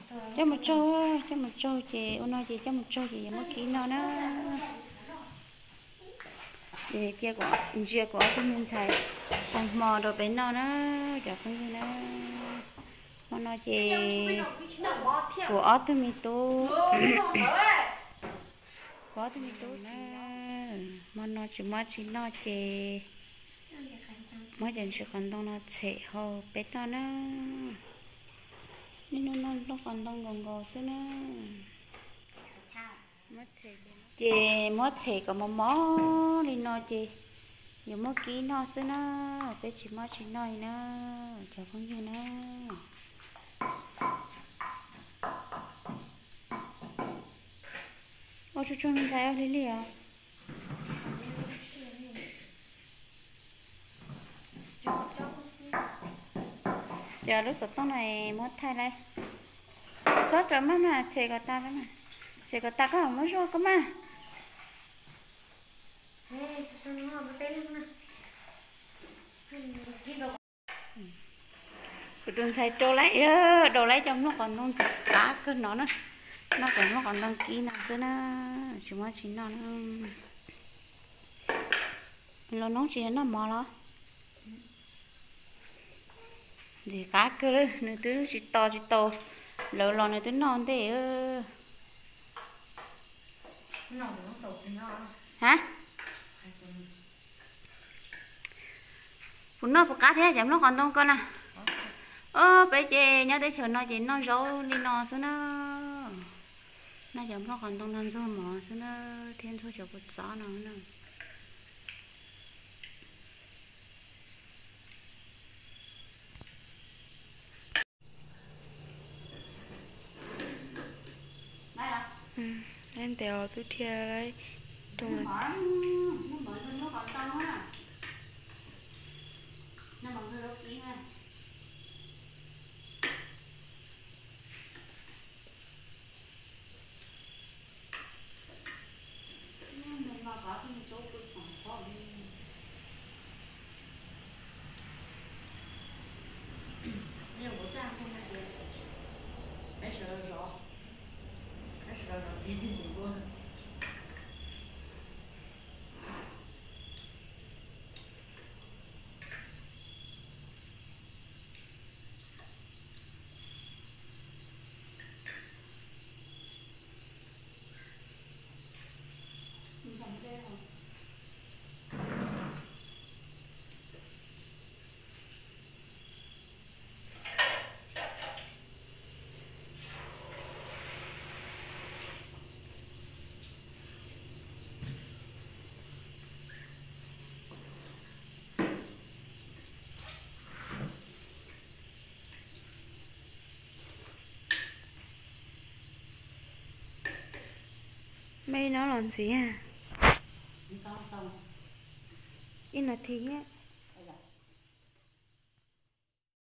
Coj mus tsaug, coj mus tsaug ces ua no ces coj mus tsaug ces yuav muab kib noj na. Ces cia kuv, ntsia kuv ob tug me ntxhais ua hmo rau peb noj na, cov phooj ywg na. Hmo no ces kuv ob tug me tub, kuv ob tug me tub na, hmo no tsis muaj tsi noj ces muab cov ntsis qos ntoo no tshem hau peb noj na. Niaj hnub noj nplooj qos ntoo nkaus nkaus xwb na. Ces muab tshem kom mos mos li no ces yuav muab kib noj xwb na, peb tsis muaj tsi noj li na, cov phooj ywg na. Ua tsuag tsuag me ntxhais ua li li os. Ces lub xov tooj no muab thaij lauj. Txhob rau maj mas, tshem kom tas, tshem kom tas koj muab zuaj koj maj. Kuv tus ntxhais rau lawm, rau lawm cov nplooj qos ntoo ntxim qab kawg no na. Noj cov nplooj qos ntoo kib no xwb na, tsis muaj tsis noj na. Los noob tsis yog noj mov los? Ntxim qab kawg, nws twb tsis to tsis tau, lawv los nws twb noj ntej. Ha? Puas noj puas qab thiab cov nplooj qos ntoo ko na? Peb ces nyob teb chaws no ces noj zaub li no xwb na. Noj cov nplooj qos ntoo no ntxuag mov xwb na, thiab ntxuag cov kua txob no na. Ntev os, twb dhia lawm. Me no los ntxiv, ib no thiab.